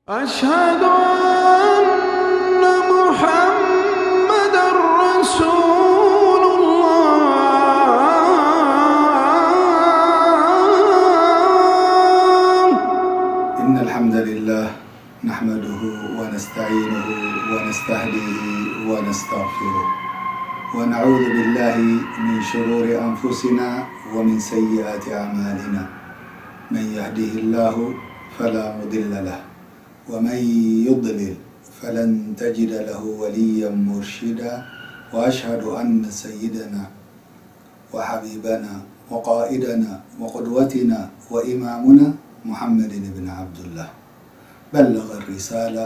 أشهد أن محمدا رسول الله. إن الحمد لله نحمده ونستعينه ونستهديه ونستغفره، ونعوذ بالله من شرور أنفسنا ومن سيئات أعمالنا. من يهده الله فلا مضل له، ومن يضلل فلن تجد له وليا مرشدا. وأشهد أن سيدنا وحبيبنا وقائدنا وقدوتنا وإمامنا محمد بن عبد الله بلغ الرسالة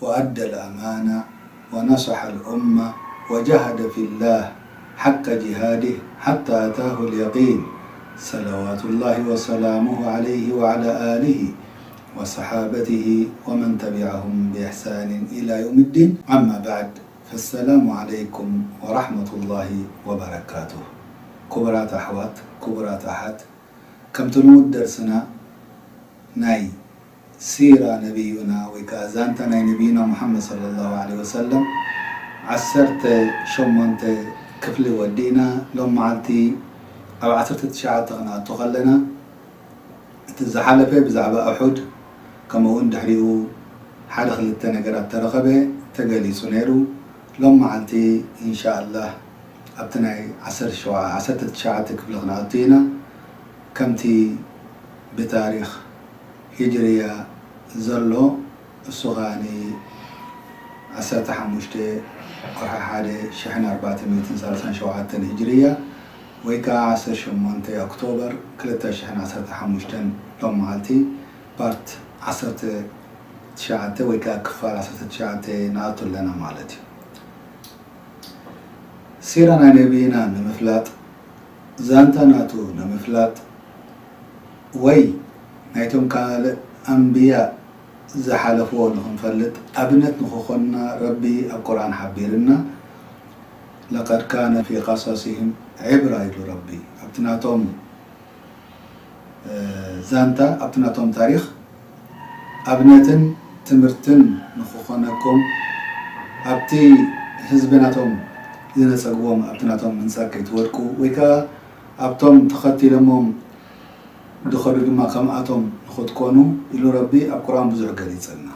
وأدى الأمانة ونصح الأمة وجاهد في الله حق جهاده حتى أتاه اليقين، صلوات الله وسلامه عليه وعلى آله وصحابته ومن تبعهم بإحسان إلى يوم الدين. أما بعد، فالسلام عليكم ورحمة الله وبركاته. ክቡራት ኣሕዋት፣ ክቡራት ኣሓት፣ ከምቲ ልሙድ ደርስና ናይ ሲራ ነቢዩና ወይ ከዓ ዛንታ ናይ ነቢዩና ሙሓመድ ሰለላሁ ዐለይሂ ወሰለም ዓሰርተ ሸሞንተ ክፍሊ ወዲእና፣ ሎም መዓልቲ ኣብ ዓሰርተ ትሽዓተ ክንኣቱ ከለና፣ እቲ ዝሓለፈ ብዛዕባ ኡሑድ፣ ከምኡ እውን ድሕሪኡ ሓደ ክልተ ነገራት ተረኸበ፣ ተገሊጹ ነይሩ። ሎም መዓልቲ ኢንሻኣላህ ኣብቲ ናይ ዓሰርተ ሸውዓተ፣ ዓሰርተ ትሽዓተ ክፍሊ ክንኣቱ ኢና። ከምቲ ብታሪኽ ሂጅርያ ዘሎ፣ እሱ ኸኣኒ ዓሰርተ ሓሙሽተ ወርሒ ሓደ ሽሕን ኣርባዕተ ሚእትን ሰላሳን ሸውዓተን ሂጅርያ፣ ወይ ከዓ ዓሰርተ ሸሞንተ ኦክቶበር ክልተ ሽሕን ዓሰርተ ሓሙሽተን ሎም መዓልቲ ፓርት ዓሰርተ ትሽዓተ ወይ ከዓ ክፋል ዓሰርተ ትሽዓተ ንኣቱ ኣለና ማለት እዩ። ሲራ ናይ ነቢይና ንምፍላጥ፣ ዛንታ ናቱ ንምፍላጥ፣ ወይ ናይቶም ካልእ ኣንብያ ዝሓለፍዎ ንኽንፈልጥ ኣብነት ንኽኾንና ረቢ ኣብ ቁርኣን ሓቢርና። ለቀድ ካነ ፊ ቀሰሲሂም ዒብራ ኢሉ ረቢ። ኣብቲ ናቶም እ፣ ዛንታ፣ ኣብቲ ናቶም ታሪኽ ኣብነትን ትምህርትን ንኽኾነኩም፣ ኣብቲ ህዝቢ ናቶም ዝነጸግዎም ኣብቲ ናቶም ምንጻግ ከይትወድቁ፣ ወይ ከኣ ኣብቶም ተኸቲሎሞም ዝኸዱ ድማ ከምኣቶም ንኽትኮኑ ኢሉ ረቢ ኣብ ቁርኣን ብዙሕ ገሊጸልና።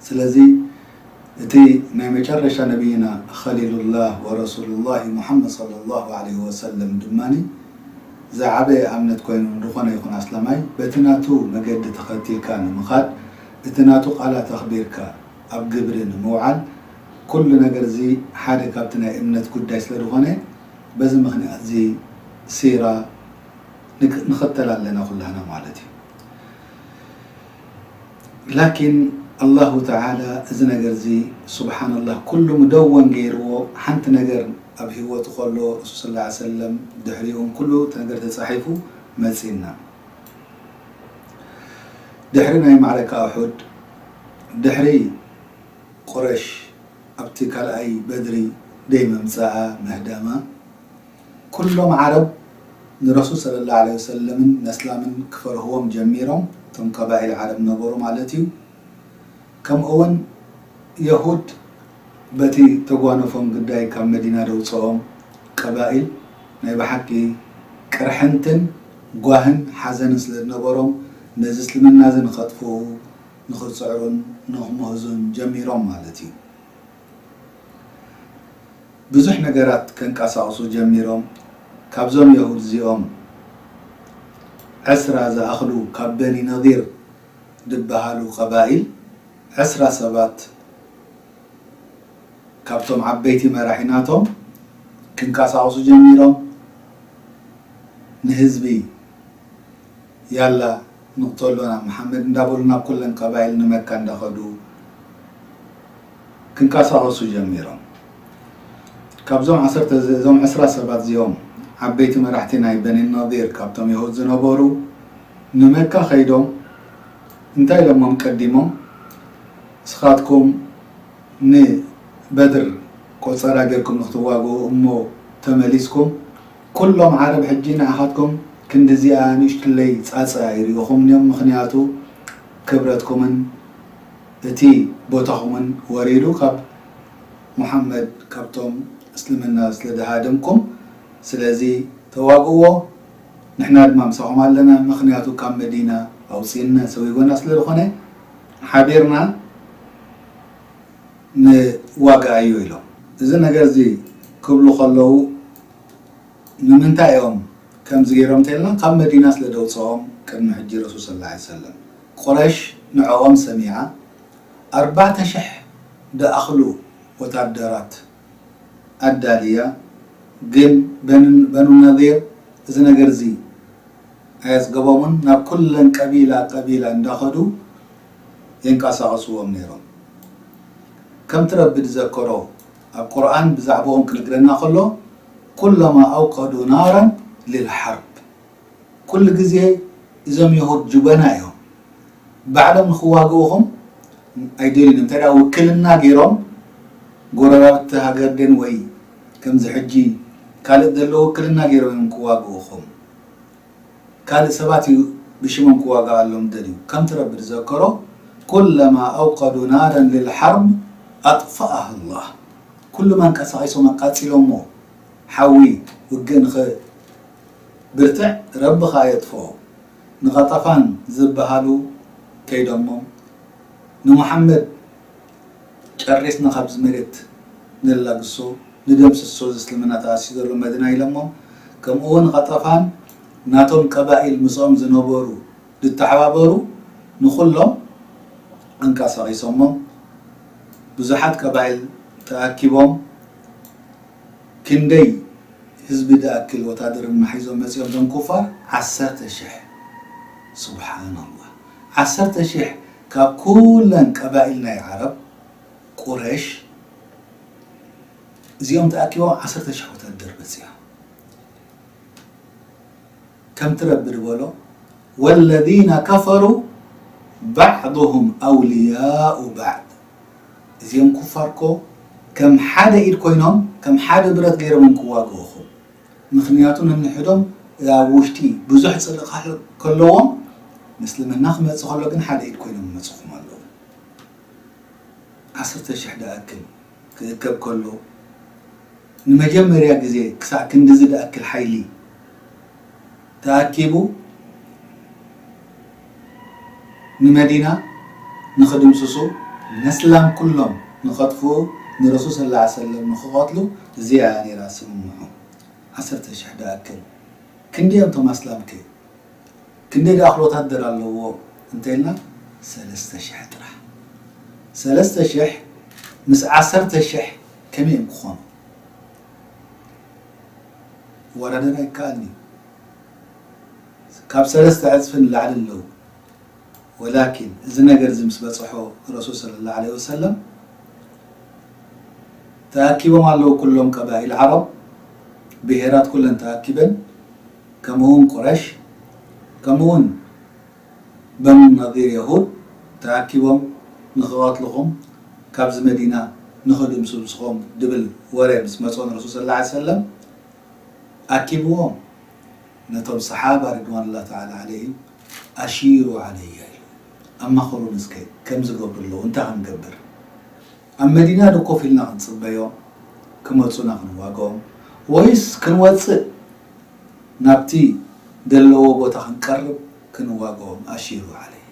ስለዚ እቲ ናይ መጨረሻ ነቢይና ኸሊሉላህ ወረሱሉላህ ሙሓመድ ሰለላሁ ዐለይሂ ወሰለም ድማ ዝዓበየ ኣብነት ኮይኑ፣ ዝኾነ ይኹን ኣስላማይ በቲ ናቱ መገዲ ተኸቲልካ ንምኻድ፣ እቲ ናቱ ቃላት ኣኽቢርካ ኣብ ግብሪ ንምውዓል፣ ኩሉ ነገር እዚ ሓደ ካብቲ ናይ እምነት ጉዳይ ስለ ዝኾነ፣ በዚ ምኽንያት እዚ ሲራ ንክ-፣ ንኽተል ኣለና ኩላህና ማለት እዩ። ላኪን ኣላሁ ተዓላ እዚ ነገር እዚ፣ ሱብሓነላህ፣ ኩሉ ምደወን ገይርዎ። ሓንቲ ነገር ኣብ ህይወቱ ከሎ፣ ረሱል ሰለላሁ ዐለይሂ ወሰለም፣ ድሕሪኡ እውን ኩሉ እቲ ነገር ተጻሒፉ መጺእና። ድሕሪ ናይ ማዕረካ ኡሑድ፣ ድሕሪ ቁረሽ ኣብቲ ካልኣይ በድሪ ደይ መምጻኣ፣ ምህዳማ፣ ኩሎም ዓረብ ንረሱል ሰለላሁ ዐለይሂ ወሰለምን ነስላምን ክፈርህዎም ጀሚሮም፣ እቶም ቀባኢል ዓረብ ነበሩ ማለት እዩ። ከምኡ እውን የሁድ በቲ ተጓነፎም ግዳይ ካብ መዲና ደውፅኦም ቀባኢል ናይ ብሓቂ ቅርሕንትን ጓህን ሓዘንን ስለ ዝነበሮም፣ ነዚ እስልምና እዚ ንኸጥፍኡ፣ ንኽፅዕሩን ንኽምህዙን ጀሚሮም ማለት እዩ። ብዙሕ ነገራት ከንቀሳቕሱ ጀሚሮም። ካብዞም የሁድ እዚኦም ዕስራ ዝኣኽሉ ካብ በኒ ነዲር ዝበሃሉ ቀባኢል፣ ዕስራ ሰባት ካብቶም ዓበይቲ መራሒ ናቶም ክንቀሳቐሱ ጀሚሮም። ንህዝቢ ያላ ንቕተሎ ናብ መሓመድ እንዳበሉ ናብ ኩለን ቀባይል ንመካ እንዳኸዱ ክንቀሳቐሱ ጀሚሮም። ካብዞም ዓሰርተ፣ እዞም ዕስራ ሰባት እዚኦም ዓበይቲ መራሕቲ ናይ በኒ ነዲር ካብቶም የሁድ ዝነበሩ ንመካ ከይዶም እንታይ ኢሎሞም ቀዲሞም? እስኻትኩም ንበድር ቆጸራ ጌርኩም ንክትዋግኡ እሞ ተመሊስኩም፣ ኩሎም ዓረብ ሕጂ ንዓኻትኩም ክንድዚኣ ንእሽትለይ ጻጸ ኣይርእኹምን እዮም። ምኽንያቱ ክብረትኩምን እቲ ቦታኹምን ወሪዱ ካብ ሙሓመድ ካብቶም እስልምና ስለ ዝሃደምኩም፣ ስለዚ ተዋግእዎ፣ ንሕና ድማ ምሳኹም ኣለና፣ ምኽንያቱ ካብ መዲና ኣውፅእና ሰዊጎና ስለ ዝኾነ ሓቢርና ንዋጋኣዮ ኢሎም። እዚ ነገር እዚ ክብሉ ከለዉ ንምንታይ እዮም ከምዚ ገይሮም እንተልና፣ ካብ መዲና ስለ ደውፅኦም ቅድሚ ሕጂ ረሱል ሰለላሁ ዐለይሂ ወሰለም ቁረሽ ንዕኦም ሰሚዓ ኣርባዕተ ሽሕ ደኣኽሉ ወታደራት ኣዳልያ። ግን በን- በኑ ነዚር እዚ ነገር እዚ ኣየፅገቦምን ናብ ኩለን ቀቢላ ቀቢላ እንዳኸዱ የንቀሳቐስዎም ነይሮም። ከምቲ ረቢ ዝዘከሮ ኣብ ቁርኣን ብዛዕባኦም ክነግረና ከሎ ኩለማ ኣውቀዱ ናራን ልልሓርብ ኩሉ ግዜ እዞም የሁድ ጅበና እዮም። ባዕሎም ንኽዋግኡኹም ኣይደልዩን። እንታይ ደኣ ውክልና ገይሮም ጎረባብቲ ሃገር ደን ወይ ከምዚ ሕጂ ካልእ ዘሎ ውክልና ገይሮም እዮም ክዋግኡኹም። ካልእ ሰባት እዩ ብሽሞም ክዋግኣሎም ደልዩ። ከምቲ ረቢ ዝዘከሮ ኩለማ ኣውቀዱ ናረን ልልሓርብ ኣጥፈኣሃ ላህ። ኩሉ መንቀሳቒሶም ኣቃፂሎሞ ሓዊ ውግእ ንኸ ብርትዕ ረቢ ኸኣ የጥፍኦ። ንቐጠፋን ዝበሃሉ ከይዶሞም ንሙሓመድ ጨሪስና ካብዚ መሬት ነላግሶ ንደምስሶ እዚ እስልምና ተኣስዩ ዘሎ መዲና ኢሎሞም። ከምኡ እውን ቐጠፋን ናቶም ቀባኢል ምስኦም ዝነበሩ ዝተሓባበሩ ንኹሎም ኣንቀሳቒሶሞም። ብዙሓት ቀባኢል ተኣኪቦም ክንደይ ህዝቢ ድኣክል ወታደር እናሒዞም መፂኦም እዞም ኩፋር ዓሰርተ ሽሕ። ሱብሓነላህ። ዓሰርተ ሽሕ ካብ ኩለን ቀባኢል ናይ ዓረብ ቁረሽ እዚኦም ተኣኪቦም ዓሰርተ ሽሕ ወታደር መፂኦም። ከምቲ ረቢ ዝበሎ ወለዚነ ከፈሩ ባዕዱሁም ኣውልያኡ ባዕድ። እዚኦም ኩፋር እኮ ከም ሓደ ኢድ ኮይኖም ከም ሓደ ብረት ገይሮም እዮም ክዋግኡኹም። ምኽንያቱ ነንሕዶም ኣብ ውሽጢ ብዙሕ ፅልኢ ከለዎም ምስልምና ክመፅእ ከሎ ግን ሓደ ኢድ ኮይኖም ይመፅኹም ኣለዉ። ዓሰርተ ሽሕ ደኣክል ክእከብ ከሎ ንመጀመርያ ግዜ ክሳዕ ክንድዚ ደኣክል ሓይሊ ተኣኪቡ ንመዲና ንኽድምስሱ ነስላም ኩሎም ንኸጥፍኡ ንረሱል ሰለላሁ ዐለይሂ ወሰለም ንኽቐትሉ እዚኣ እያ ነይራ ስምምዑ። ዓሰርተ ሽሕ ደኣክል ክንደይ እዮም እቶም ኣስላም ከ? ክንደይ ደኣኽል ወታደር ኣለዎ እንተኢልና ሰለስተ ሽሕ ጥራሕ። ሰለስተ ሽሕ ምስ ዓሰርተ ሽሕ ከመይ እዮም ክኾኑ? ክወዳደር ኣይከኣልን እዩ። ካብ ሰለስተ ዕፅፊ ንላዕሊ ኣለዉ። ወላኪን እዚ ነገር እዚ ምስ በፅሖ ረሱል ሰለላሁ ዐለይሂ ወሰለም ተኣኪቦም ኣለዉ ኩሎም ቀባኢል ዓረብ ብሄራት ኩለን ተኣኪበን ከምኡውን ቁረሽ ከምኡውን በኑ ነዚር የሁድ ተኣኪቦም ንኽቐትልኹም ካብዚ መዲና ንኽድምስስኹም ድብል ወረ ምስ መፅኦ ንረሱል ሰለላሁ ዐለይሂ ወሰለም ኣኪብዎም ነቶም ሰሓባ ሪድዋኑላህ ተዓላ ዓለይሂም ኣሺሩ ዓለያ ኢሉ ኣማኽሩን እስከ ከምዚ ገብሩ ኣለዉ እንታይ ክንገብር ኣብ መዲና ዶ ኮፍ ኢልና ክንፅበዮም ክመፁና ክንዋግኦም ወይስ ክንወፅእ ናብቲ ዘለዎ ቦታ ክንቀርብ ክንዋግኦም ኣሺሩ ዓለያ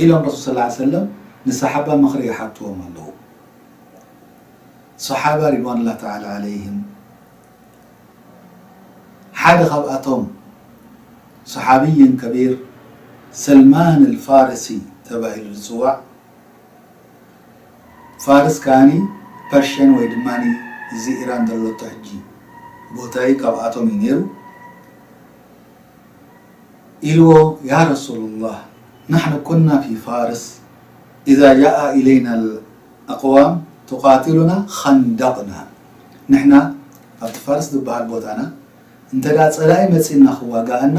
ኢሎም ረሱል ሰለላሁ ዐለይሂ ወሰለም ንሰሓባ ምኽሪ ይሓትዎም ኣለዉ። ሰሓባ ሪድዋኑላህ ተዓላ ዓለይሂም ሓደ ካብኣቶም ሰሓብይን ከቢር ሰልማን ኣልፋርሲ ተባሂሉ ዝፅዋዕ ፋርስ ከኣኒ ፐርሽን ወይ ድማ እዚ ኢራን ዘለቶ ሕጂ ቦታ እዩ ካብኣቶም እዩ ነይሩ ኢልዎ ያ ረሱሉላህ ናሕኑ ኩና ፊ ፋርስ ኢዛ ጃኣ ኢለይና ኣልኣቅዋም ቱቃትሉና ኸንደቅና ንሕና ኣብቲ ፋርስ ዝበሃል ቦታና እንተ ደኣ ጸላኢ መጺእና ክዋጋኣና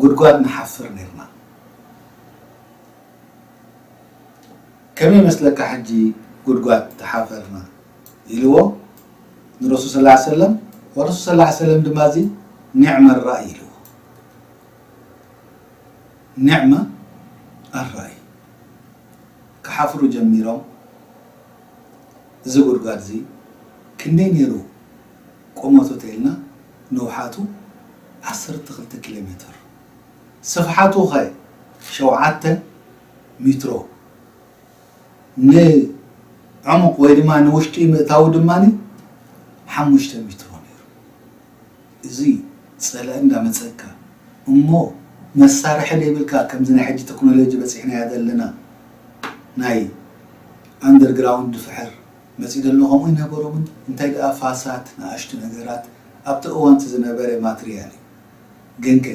ጉድጓድ ንሓፍር ነይርና። ከመይ ይመስለካ ሕጂ ጉድጓድ ተሓፈርና ኢልዎ ንረሱል ሰለላሁ ዐለይሂ ወሰለም። ወረሱል ሰለላሁ ዐለይሂ ወሰለም ድማ እዚ ኒዕመ ራእይ ኢልዎ። ኒዕመ ኣራእይ። ካብ ሓፍሩ ጀሚሮም። እዚ ጉድጓድ እዚ ክንደይ ነይሩ ቁመቱ ተይልና፣ ንውሓቱ ዓሰርተ ክልተ ኪሎ ሜትር፣ ስፍሓቱ ኸ ሸውዓተ ሜትሮ፣ ንዕሙቕ ወይ ድማ ንውሽጢ ምእታዉ ድማ ሓሙሽተ ሜትሮ ነይሩ። እዚ ጸላኢ እንዳመጸካ እሞ መሳርሒ ዘይብልካ፣ ከምዚ ናይ ሕጂ ቴክኖሎጂ በጺሕናዮ ዘለና፣ ናይ ኣንደርግራውንድ ፍሕር መጺኡ ዘሎ ከምኡ ኣይነበሮምን። እንታይ ደኣ ፋሳት፣ ንኣሽቱ ነገራት ኣብቲ እዋንቲ ዝነበረ ማትርያል እዩ። ግንከ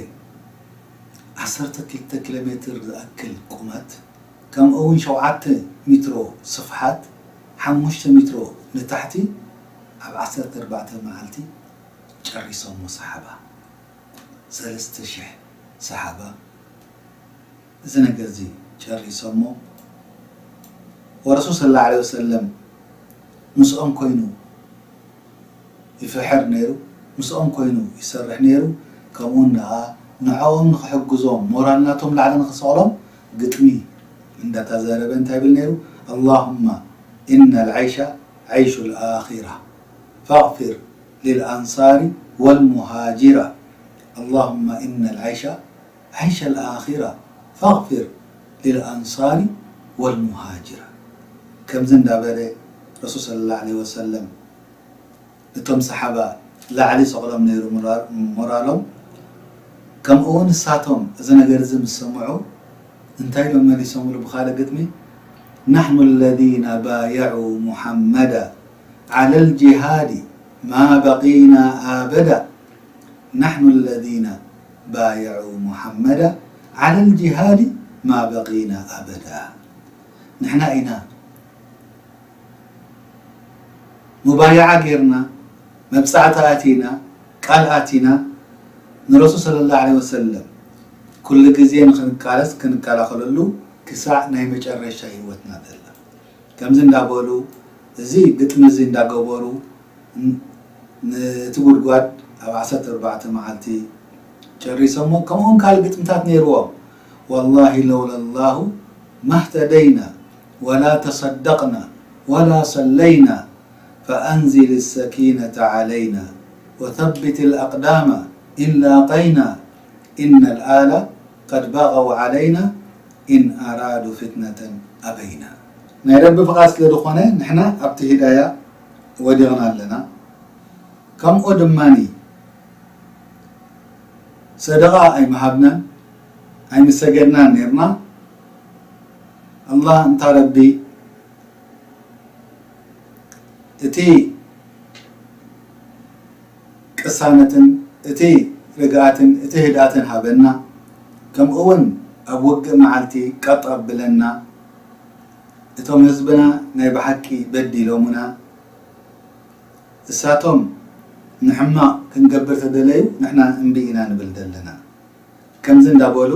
ዓሰርተ ክልተ ኪሎ ሜትር ዝኣክል ቁመት፣ ከምኡ እውን ሸውዓተ ሜትሮ ስፍሓት፣ ሓሙሽተ ሜትሮ ንታሕቲ፣ ኣብ ዓሰርተ ኣርባዕተ መዓልቲ ጨሪሶሞ ሰሓባ። ሰለስተ ሽሕ ሰሓባ እዚ ነገር እዚ ጨሪሶሞ፣ ወረሱል ሰለላሁ ዐለይሂ ወሰለም ምስኦም ኮይኑ ይፍሕር ነይሩ፣ ምስኦም ኮይኑ ይሰርሕ ነይሩ። ከምኡ እውን ደኣ ንዕኦም ንኽሕግዞም፣ ሞራል ናቶም ላዕሊ ንኽሰቕሎም ግጥሚ እንዳተዛረበ እንታይ ይብል ነይሩ? اللهم إن العيش عيش الآخرة فاغفر للأنصار والمهاجرة. اللهم إن العيش عيش الآخرة فاغفر للأنصار والمهاجرة። ከምዚ እንዳበለ ረሱል ሰለላሁ ዐለይሂ ወሰለም እቶም ሰሓባ ላዕሊ ሰቕሎም ነይሩ ሞራል-፣ ሞራሎም። ከምኡ እውን ንሳቶም እዚ ነገር እዚ ምስ ሰምዑ እንታይ ኢሎም መሊሶምሉ ብኻልእ ግጥሚ? نحن الذين بايعوا محمدا على الجهاد ما بقينا أبدا. نحن الذين بايعوا محمدا على الجهاد ما بقينا أبدا. ንሕና ኢና ሙባይዓ ጌርና፣ መብጻዕቲ ኣቲና፣ ቃል ኣቲና፣ ንረሱል ሰለላሁ ዐለይሂ ወሰለም ኩሉ ግዜ ንኽንቃለስ ክንከላኸለሉ ክሳዕ ናይ መጨረሻ ህይወትና ዘላ። ከምዚ እንዳበሉ፣ እዚ ግጥሚ እዚ እንዳገበሩ፣ ን-፣ ነቲ ጉድጓድ ኣብ ዓሰርተ ኣርባዕተ መዓልቲ ጨሪሶሞ። ከምኡውን ካልእ ግጥምታት ነይርዎም። والله لولا الله ما اهتدينا ولا تصدقنا ولا صلينا فأنزل السكينة علينا وثبت الأقدام إن لاقينا إن الآل قد بغوا علينا إن أرادوا فتنة أبينا. ናይ ረቢ ፍቓድ ስለ ዝኾነ ንሕና ኣብቲ ሂዳያ ወዲቕና ኣለና። ከምኡ ድማኒ ሰደቓ ኣይምሃብናን ኣይምሰገድናን ነይርና። ኣላህ እንታ ረቢ እቲ ቅሳነትን እቲ ርግኣትን እቲ ህድኣትን ሃበና። ከምኡ እውን ኣብ ውግእ መዓልቲ ቀጥ ኣብለና። እቶም ህዝብና ናይ ብሓቂ በዲሎምና። እሳቶም ንሕማቕ ክንገብር ተደለዩ፣ ንሕና እምቢ ኢና ንብል ዘለና። ከምዚ እንዳበሉ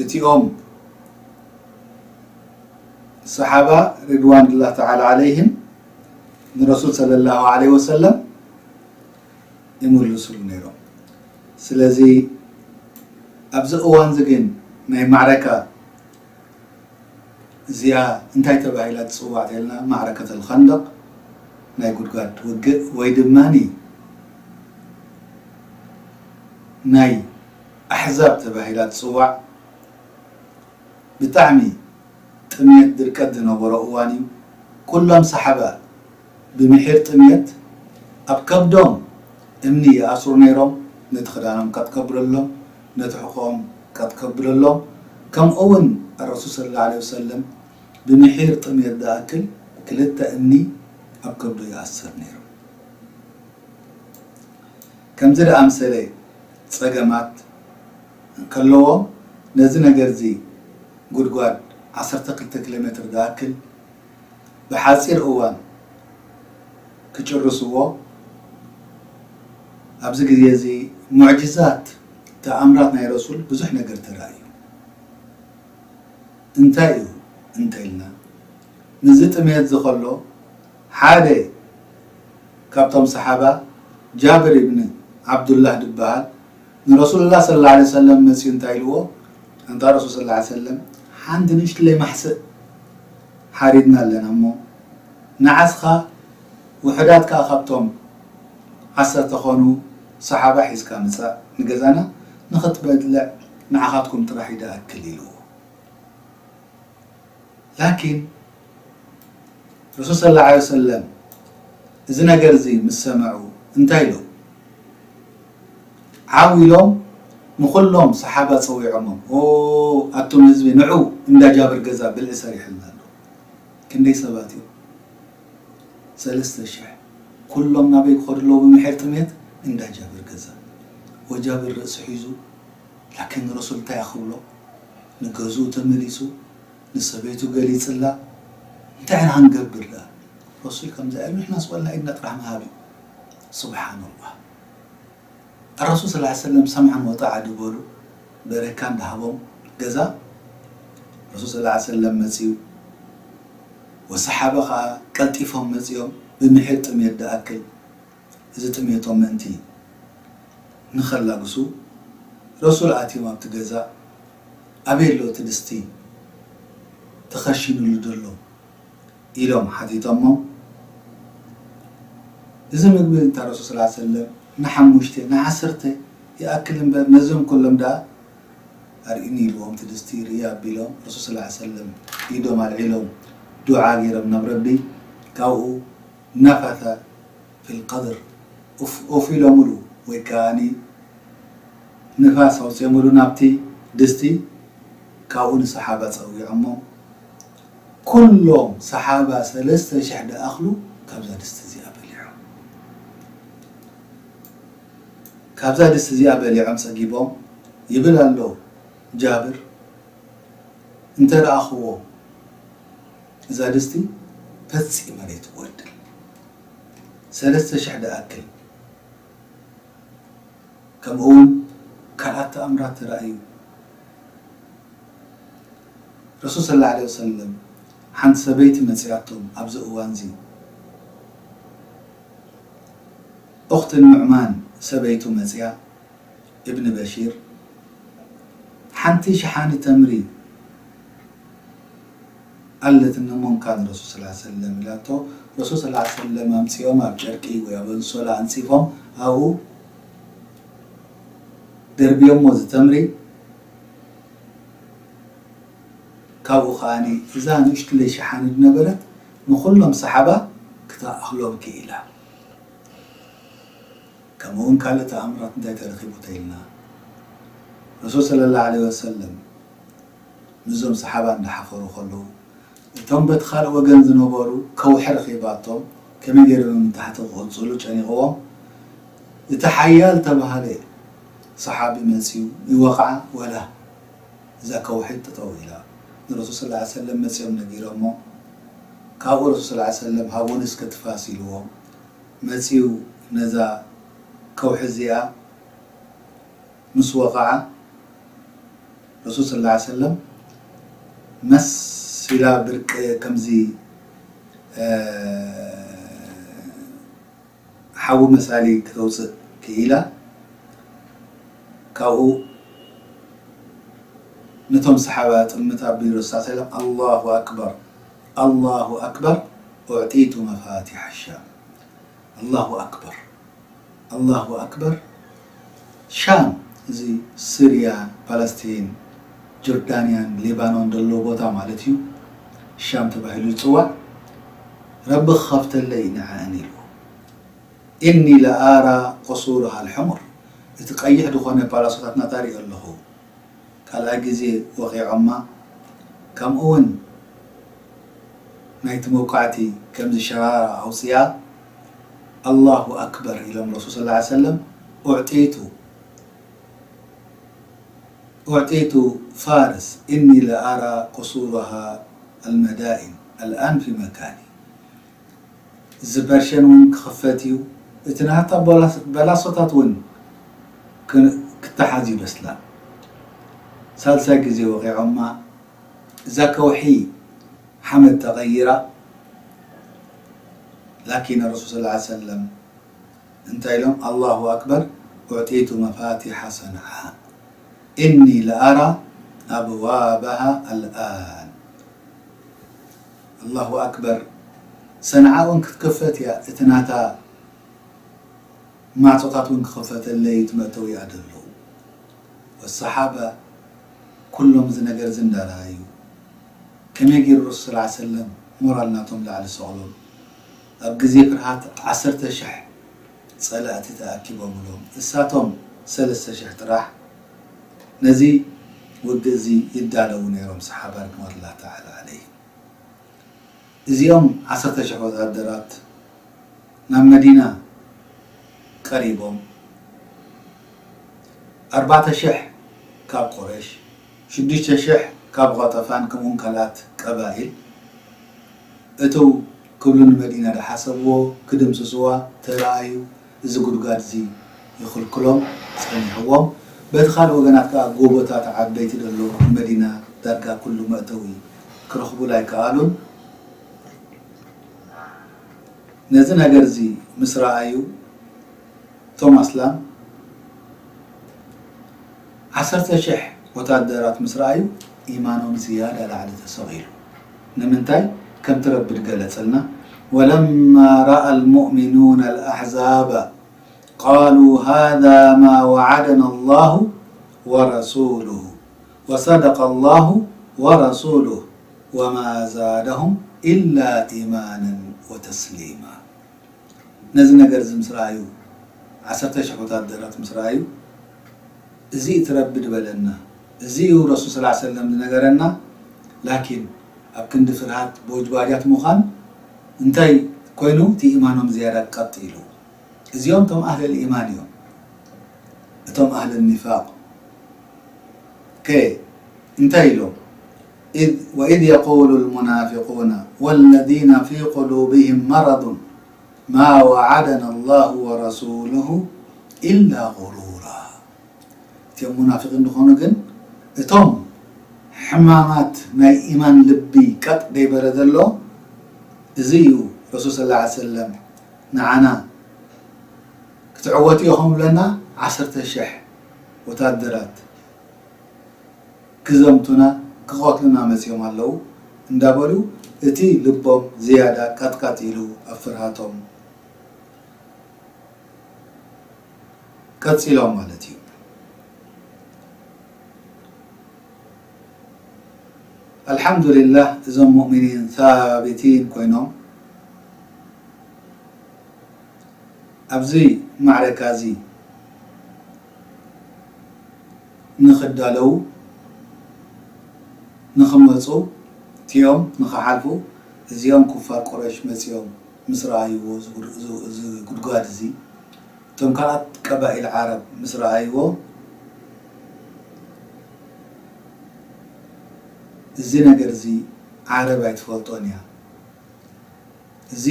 እቲኦም ሰሓባ ሪድዋንላህ ተዓላ ዓለይህም ንረሱል ሰለላሁ ዓለይሂ ወሰለም ይምልሱሉ ነይሮም። ስለዚ ኣብዚ እዋን እዚ ግን ናይ ማዕረካ እዚኣ እንታይ ተባሂላ ትጽዋዕ ተልና፣ ማዕረከተል ኸንደቕ፣ ናይ ጉድጓድ ውግእ ወይ ድማኒ ናይ ኣሕዛብ ተባሂላ ትጽዋዕ። ብጣዕሚ ጥምየት ድርቀት ዝነበሮ እዋን እዩ። ኩሎም ሰሓባ ብምሒር ጥምየት ኣብ ከብዶም እምኒ ይኣስሩ ነይሮም። ነቲ ክዳኖም ቀጥ ከብለሎም፣ ነቲ ሕቖኦም ቀጥ ከብለሎም። ከምኡ እውን ኣረሱል ሰለላሁ ዐለይሂ ወሰለም ብምሒር ጥምየት ዝኣክል ክልተ እምኒ ኣብ ከብዱ ይኣስር ነይሩ። ከምዚ ዝኣምሰለ ጸገማት እንከለዎም፣ ነዚ ነገር እዚ ጉድጓድ ዓሰርተ ክልተ ኪሎ ሜትር ዝኣክል ብሓጺር እዋን ክጭርስዎ፣ ኣብዚ ግዜ እዚ ሙዕጅዛት፣ ተኣምራት ናይ ረሱል ብዙሕ ነገር ተራእዩ። እንታይ እዩ እንተ ኢልና፣ ምስዚ ጥሜት እዚ ከሎ ሓደ ካብቶም ሰሓባ ጃብር ኢብን ዓብዱላህ ዝበሃል ንረሱሉላህ ሰለላሁ ዐለይሂ ወሰለም መጺኡ እንታይ ኢልዎ? ኣንታ ረሱል ሰለላሁ ዐለይሂ ወሰለም፣ ሓንቲ ንእሽትለይ ማሕስእ ሓሪድና ኣለና እሞ፣ ንዓስኻ ውሑዳት ከኣ ካብቶም ዓሰርተ ኾኑ ሰሓባ ሒዝካ ምጻእ ንገዛና፣ ንኽትበልዕ ንዓኻትኩም ጥራሕ ይደኣክል ኢልዎ። ላኪን ረሱል ሰለላሁ ዐለይሂ ወሰለም እዚ ነገር እዚ ምስ ሰምዑ እንታይ ኢሎም? ዓው ኢሎም ንኹሎም ሰሓባ ጸዊዖሞም፣ "ኦ፣ ኣቱም ህዝቢ ንዑ፣ እንዳ ጃብር ገዛ ብልዒ ሰሪሕልና ኣሎ." ክንደይ ሰባት እዮም? ሰለስተ ሽሕ። ኩሎም ናበይ ክኸዱ ኣለዉ ብምሒር ጥሜት? እንዳ ጃብር ገዛ። ወጃብር ርእሲ ሒዙ፣ ላኪን ረሱል እንታይ ክብሎ? ንገዝኡ ተመሊሱ፣ ንሰበይቱ ገሊጽላ፣ እንታይ ኢና ክንገብር ደኣ? ረሱል ከምዚ ኣይብሉ፣ ንሕናስ ዋላ ኢድና ጥራሕ ምሃብ እዩ። ሱብሓነላህ። ረሱል ሰለላሁ ዐለይሂ ወሰለም ሰምዐን ወጣዓ ድበሉ፣ በረካ እንዳሃቦም ገዛ ረሱል ሰለላሁ ዐለይሂ ወሰለም መጺኡ፣ ወሰሓባ ኸኣ ቀልጢፎም መጺኦም ብምሒር ጥሜት ድኣክል እዚ ጥሜቶም ምእንቲ ንኸላግሱ ረሱል ኣትዮም ኣብቲ ገዛ፣ "ኣበይ ኣሎ እቲ ድስቲ ተኸሺኑሉ ዘሎ?" ኢሎም ሓቲቶሞም። እዚ ምግቢ እንታ ረሱል ሰለላሁ ዐለይሂ ወሰለም ንሓሙሽተ ንዓሰርተ ይኣክል እምበር ነዞም ኩሎም ደኣ ኣርእዩኒ ኢልዎም፣ እቲ ድስቲ ርእዩ ኣቢሎም ረሱል ሰለላሁ ዐለይሂ ወሰለም ኢዶም ኣልዒሎም ዱዓ ገይሮም ናብ ረቢ፣ ካብኡ ነፈተ ፊል ቀድር፣ ኡፍ ኡፍ ኢሎምሉ ወይ ከኣ ንፋስ ኣውጺኦምሉ ናብቲ ድስቲ፣ ካብኡ ንሰሓባ ጸዊዖሞም። ኩሎም ሰሓባ ሰለስተ ሽሕ ድኣኽሉ ካብዛ ድስቲ እዚኣ በሊዖም። ካብዛ ድስቲ እዚኣ በሊዖም ጸጊቦም ይብል ኣሎ ጃብር። እንተ ረኣኽዎ እዛ ድስቲ ፈጺመ ዘይትጎድል፣ ሰለስተ ሽሕ ድኣክል። ከምኡ እውን ካልኣት ተኣምራት ተራእዩ። ረሱል ሰለላሁ ዐለይሂ ወሰለም ሓንቲ ሰበይቲ መጺኣቶም ኣብዚ እዋንዚ። ኡኽቲ ኑዕማን ሰበይቱ መጺኣ፣ እብን በሺር፣ ሓንቲ ሸሓኒ ተምሪ ኣለትኒ እሞ እንካ ንረሱል ሰለላሁ ዐለይሂ ወሰለም ኢላቶ፣ ረሱል ሰለላሁ ዐለይሂ ወሰለም ኣምጺኦም ኣብ ጨርቂ ወይ ኣብ ኣንሶላ ኣንጺፎም ኣብኡ ደርብዮሞ እዚ ተምሪ። ካብኡ ከኣ እዛ ንእሽትለይ ሸሓኒ ዝነበረት ንኹሎም ሰሓባ ክትኣኽሎም ክኢላ። ከምኡ እውን ካልእ ተኣምራት እንታይ ተረኺቡ ተኢልና? ረሱል ሰለላሁ ዐለይሂ ወሰለም ምስዞም ሰሓባ እንዳሓፈሩ ከለዉ፣ እቶም በቲ ካልእ ወገን ዝነበሩ ከውሒ ረኺባቶም፣ ከመይ ገይሮም ንታሕቲ ክቕጽሉ ጨኒቕዎም፣ እቲ ሓያል ተባሃለ ሰሓቢ መጺኡ ይወቕዓ፣ ወላ እዛ ከውሒ ጠጠው ኢላ። ንረሱል ሰለላሁ ዐለይሂ ወሰለም መጺኦም ነጊሮሞ፣ ካብኡ ረሱል ሰለላሁ ዐለይሂ ወሰለም ሃቡኒ እስከ ትፋስ ኢልዎም፣ መጺኡ ነዛ ከውሒ እዚኣ ምስ ወቕዓ፣ ረሱል ሰለላሁ ዐለይሂ ወሰለም መሲላ ብርቂ ከምዚ፣ እ፣ ሓዊ መሳሊ ክተውፅእ ክኢላ። ካብኡ ነቶም ሰሓባ ጥምት ኣቢሉ ረሱል ሰለላሁ ዐለይሂ ወሰለም፣ "ኣላሁ ኣክበር፣ ኣላሁ ኣክበር፣ ኡዕጢቱ መፋቲሐ ሻም። ኣላሁ ኣክበር፣ ኣላሁ ኣክበር፣ ሻም፣ እዚ ስርያ፣ ፓለስቲን፣ ጆርዳንያን ሌባኖን ዘለዎ ቦታ ማለት እዩ። ሻም ተባሂሉ ዝጽዋዕ፣ ረቢ ክኸፍተለይ ንዐአን" ኢልዎ። "ኢኒ ለኣራ ቁሱርሃ ልሑሙር፣ እቲ ቀይሕ ዝኾነ ፓላሶታት ናታ ሪኦ ኣለኹ። ካልኣይ ግዜ ወቒዖማ፣ ከምኡ እውን ናይቲ መውቃዕቲ ከምዚ ሸራራ ኣውፅያ፣ ኣላሁ ኣክበር" ኢሎም ረሱል ሰለላሁ ዐለይሂ ወሰለም፣ "ኡዕጢቱ፣ ኡዕጢቱ ፋርስ፣ ኢኒ ለኣራ ቁሱርሃ ኣልመዳኢን ኣልኣን ፊ መካኒ። እዚ ፐርሽን እውን ክኽፈት እዩ፣ እቲ ናታ ቦላስ-፣ በላሶታት እውን ክ-፣ ክተሓዝ እዩ በስላ። ሳልሳይ ግዜ ወቒዖማ፣ እዛ ከውሒ ሓመድ ተቐይራ፣ ላኪን ረሱል ሰለላሁ ዐለይሂ ወሰለም እንታይ ኢሎም? ኣላሁ ኣክበር፣ ኡዕጢቱ መፋቲሓ ሰንዓ፣ ኢኒ ለኣራ ኣብዋባሃ ኣልኣን። ኣላሁ ኣክበር። ሰንዓ እውን ክትክፈት እያ፣ እቲ ናታ ማዕጾታት እውን ክኽፈተለይ፣ እቲ መእተዊ እያ ደለዉ። ወሰሓባ ኩሎም እዚ ነገር እዚ እንዳረኣዩ፣ ከመይ ገይሩ ረሱል ሰለላሁ ዐለይሂ ወሰለም ሞራል ናቶም ላዕሊ ሰቕሎም? ኣብ ግዜ ፍርሃት ዓሰርተ ሽሕ ጸላእቲ ተኣኪቦምሎም፣ እሳቶም ሰለስተ ሽሕ ጥራሕ ነዚ ውግእ እዚ ይዳለዉ ነይሮም፣ ሰሓባ ርድዋኑላህ ተዓላ ዐለይሂም። እዚኦም ዓሰርተ ሽሕ ወታደራት ናብ መዲና ቀሪቦም፣ ኣርባዕተ ሽሕ ካብ ቁረሽ፣ ሽዱሽተ ሽሕ ካብ ቐጠፋን ከምኡውን ካልኣት ቀባኢል እትው ክብሉ ንመዲና ዝሓሰብዎ ክድምስስዋ ተረኣዩ። እዚ ጉድጓድ እዚ ይኽልክሎም ጸኒሕዎም። በቲ ካልእ ወገናት ከኣ ጎቦታት ዓበይቲ ደሎ ንመዲና ዳርጋ ኩሉ መእተዊ ክረኽቡላ ኣይከኣሉን። ነዚ ነገር እዚ ምስ ረኣዩ እቶም ኣስላም ዓሰርተ ሽሕ ወታደራት ምስ ረኣዩ ኢማኖም ዝያዳ ላዕሊ ተሰቒሉ። ንምንታይ? ከምቲ ረቢ ዝገለጸልና፣ ولما رأى المؤمنون الأحزاب قالوا هذا ما وعدنا الله ورسوله وصدق الله ورسوله وما زادهم إلا إيمانا وتسليما። ነዚ ነገር እዚ ምስ ረኣዩ፣ ዓሰርተ ሽሕ ወታደራት ምስ ረኣዩ፣ እዚ እቲ ረቢ ዝበለና፣ እዚ እዩ ረሱል ሰለላሁ ዐለይሂ ወሰለም ዝነገረና። ላኪን ኣብ ክንዲ ፍርሃት በውጅባጃት ምዃን እንታይ ኮይኑ፣ እቲ ኢማኖም ዝያዳ ቀጥ ኢሉ። እዚኦም እቶም ኣህለል ኢማን እዮም። እቶም ኣህለል ኒፋቕ ከ እንታይ ኢሎም? إذ وإذ يقول المنافقون والذين في قلوبهم مرض ما وعدنا الله ورسوله إلا غرورا። እቲኦም ሙናፊቕ እንድኾኑ ግን እቶም ሕማማት ናይ ኢማን ልቢ ቀጥ ደይበለ ዘሎ እዚ እዩ። ረሱል ሰለላሁ ዐለይሂ ወሰለም ንዓና ክትዕወቱ ኢኹም ብለና ዓሰርተ ሽሕ ወታደራት ክዘምቱና ክቐትሉና መጺኦም ኣለዉ እንዳበሉ እቲ ልቦም ዝያዳ ቀጥቀጥ ኢሉ ኣብ ፍርሃቶም ቀጺሎም ማለት እዩ። ኣልሓምዱሊላህ እዞም ሙእሚኒን ሳቢቲን ኮይኖም ኣብዚ ማዕረካ እዚ ንኽዳለዉ ንኽመፁ እቲኦም ንኽሓልፉ እዚኦም ኩፋር ቁረሽ መፂኦም ምስ ረኣይዎ እዚ ጉድ- እዚ- እዚ ጉድጓድ እዚ እቶም ካልኣት ቀባኢል ዓረብ ምስ ረኣይዎ እዚ ነገር እዚ ዓረብ ኣይትፈልጦን እያ። እዚ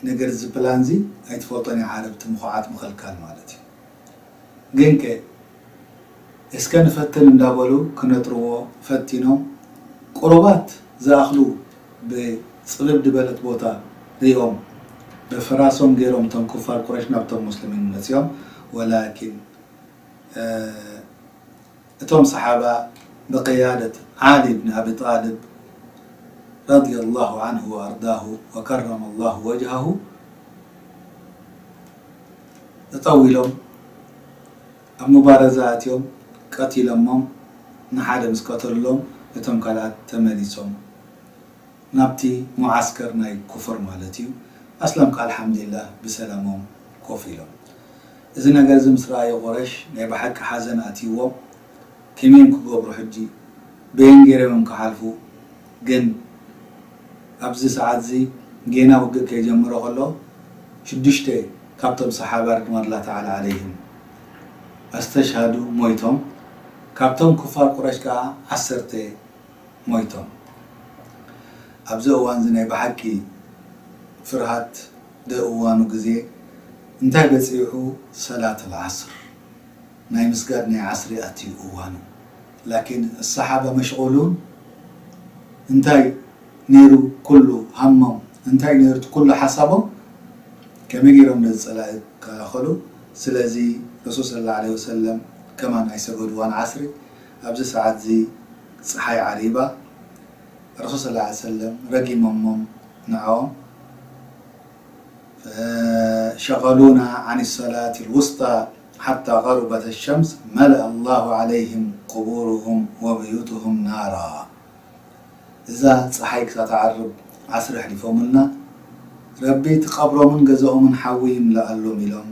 ነገር እዚ ፕላን እዚ ኣይትፈልጦን እያ ዓረብ እቲ ምኹዓት ምኽልካል ማለት እዩ። ግንከ እስከ ንፈትን እንዳበሉ ክነጥርዎ ፈቲኖም ቁሩባት ዝኣኽሉ ብፅብብ ዝበለት ቦታ ሪኦም ብፍራሶም ገይሮም እቶም ኩፋር ቁረሽ ናብቶም ሙስሊሚን መፂኦም ወላኪን እቶም ሰሓባ ብቅያደት ዓሊ ብን ኣቢ ጣልብ ረዲየላሁ ዓንሁ ወኣርዳሁ ወከረመላሁ ወጅሃሁ ጠጠው ኢሎም ኣብ ሙባረዛ ኣትዮም ቀቲሎሞም ንሓደ ምስ ቀተሉሎም እቶም ካልኣት ተመሊሶም ናብቲ ሙዓስከር ናይ ኩፍር ማለት እዩ። ኣስላም ከኣ ኣልሓምዱሊላህ ብሰላሞም ኮፍ ኢሎም። እዚ ነገር እዚ ምስ ረኣዩ ቁረሽ ናይ ብሓቂ ሓዘን ኣትይዎም። ከመይ እዮም ክገብሩ ሕጂ? በየን ገይሮም እዮም ክሓልፉ? ግን ኣብዚ ሰዓት እዚ ጌና ውግእ ከይጀምሮ ከሎ ሽዱሽተ ካብቶም ሰሓባ ርድዋኑላህ ተዓላ ዓለይሂም ኣስተሽሃዱ ሞይቶም። ካብቶም ኩፋር ቁረሽ ከኣ ዓሰርተ ሞይቶም። ኣብዚ እዋን እዚ ናይ ብሓቂ ፍርሃት ደ እዋኑ ግዜ እንታይ በጺሑ ሰላት ኣልዓስር ናይ ምስጋድ ናይ ዓስሪ ኣትዩ እዋኑ ላኪን ኣሰሓባ መሽغሉን እንታይ ነይሩ ኩሉ ሃሞም እንታይ ነይሩ ኩሉ ሓሳቦም ከመይ ገይሮም ነዚ ጸላኢ ክከላኸሉ ስለዚ ረሱል صلى الله عليه وسلم ከማን ኣይሰገድዋን ዓስሪ ኣብዚ ሰዓት እዚ ፀሓይ ዓሪባ ረሱል ሰለላሁ ዐለይሂ ወሰለም ረጊሞሞም ንዕኦም። فشغلونا عن الصلاة الوسطى حتى غربت الشمس ملأ الله عليهم قبورهم وبيوتهم نارا. እዛ ፀሓይ ክሳብ ትዓርብ ዓስሪ ኣሕሊፎምልና፣ ረቢ እቲ ቀብሮምን ገዛኦምን ሓዊ ይምልኣሎም ኢሎም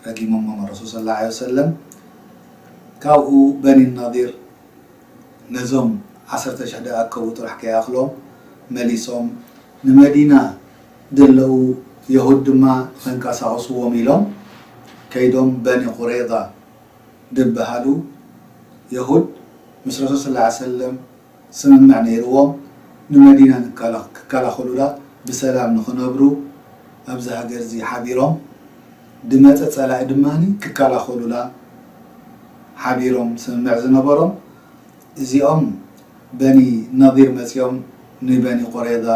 ረጊሞሞም ረሱል ሰለላሁ ዐለይሂ ወሰለም። ካብኡ በኒ ነዲር ነዞም ዓሰርተ ሽሕ ዝኣከቡ ጥራሕ ከይኣኽሎም መሊሶም፣ ንመዲና ዘለዉ የሁድ ድማ ንኸንቀሳቕስዎም ኢሎም ከይዶም በኒ ቁረይዛ ዝበሃሉ የሁድ ምስ ረሱል ሰለላሁ ዐለይሂ ወሰለም ስምምዕ ነይርዎም፣ ንመዲና ንከላ-፣ ክከላኸሉላ ብሰላም ንኽነብሩ ኣብዚ ሃገር እዚ ሓቢሮም፣ ድመፀ ፀላኢ ድማ ክከላኸሉላ ሓቢሮም ስምምዕ ዝነበሮም። እዚኦም በኒ ነዲር መፂኦም ንበኒ ቁረይዛ፣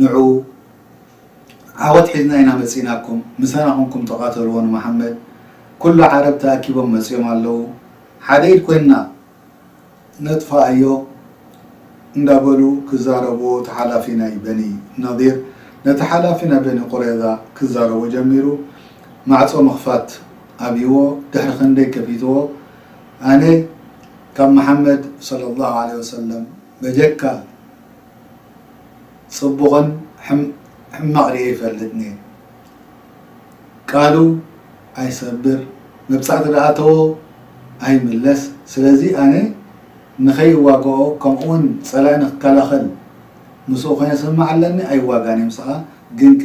ንዑ ዓወት ሒዝና ኢና መፂናኩም፣ ምሳና ኮንኩም ተቓተልዎ ንመሓመድ። ኩሉ ዓረብ ተኣኪቦም መፂኦም ኣለዉ። ሓደ ኢድ ኮይንና ነጥፋኣዮ እንዳበሉ ክዛረብዎ፣ እቲ ሓላፊ ናይ በኒ ነዲር ነቲ ሓላፊ ናይ በኒ ቁረይዛ ክዛረቦ ጀሚሩ። ማዕጾ ምኽፋት ኣብይዎ፣ ድሕሪ ክንደይ ከፊትዎ። ኣነ ካብ መሓመድ ሰለላሁ ዐለይሂ ወሰለም በጀካ ጽቡቕን ሕም-፣ ሕማቕ ርእየ ይፈልጥን እየ። ቃሉ ኣይሰብር፣ መብጻዕቲ ደኣ ኣተዎ ኣይምለስ። ስለዚ ኣነ ንኸይዋግኦ፣ ከምኡውን ጸላኢ ንክከላኸል ምስኡ ኮይነ ስምማዕ ኣለኒ፣ ኣይዋጋን እየ ምስኻ። ግንከ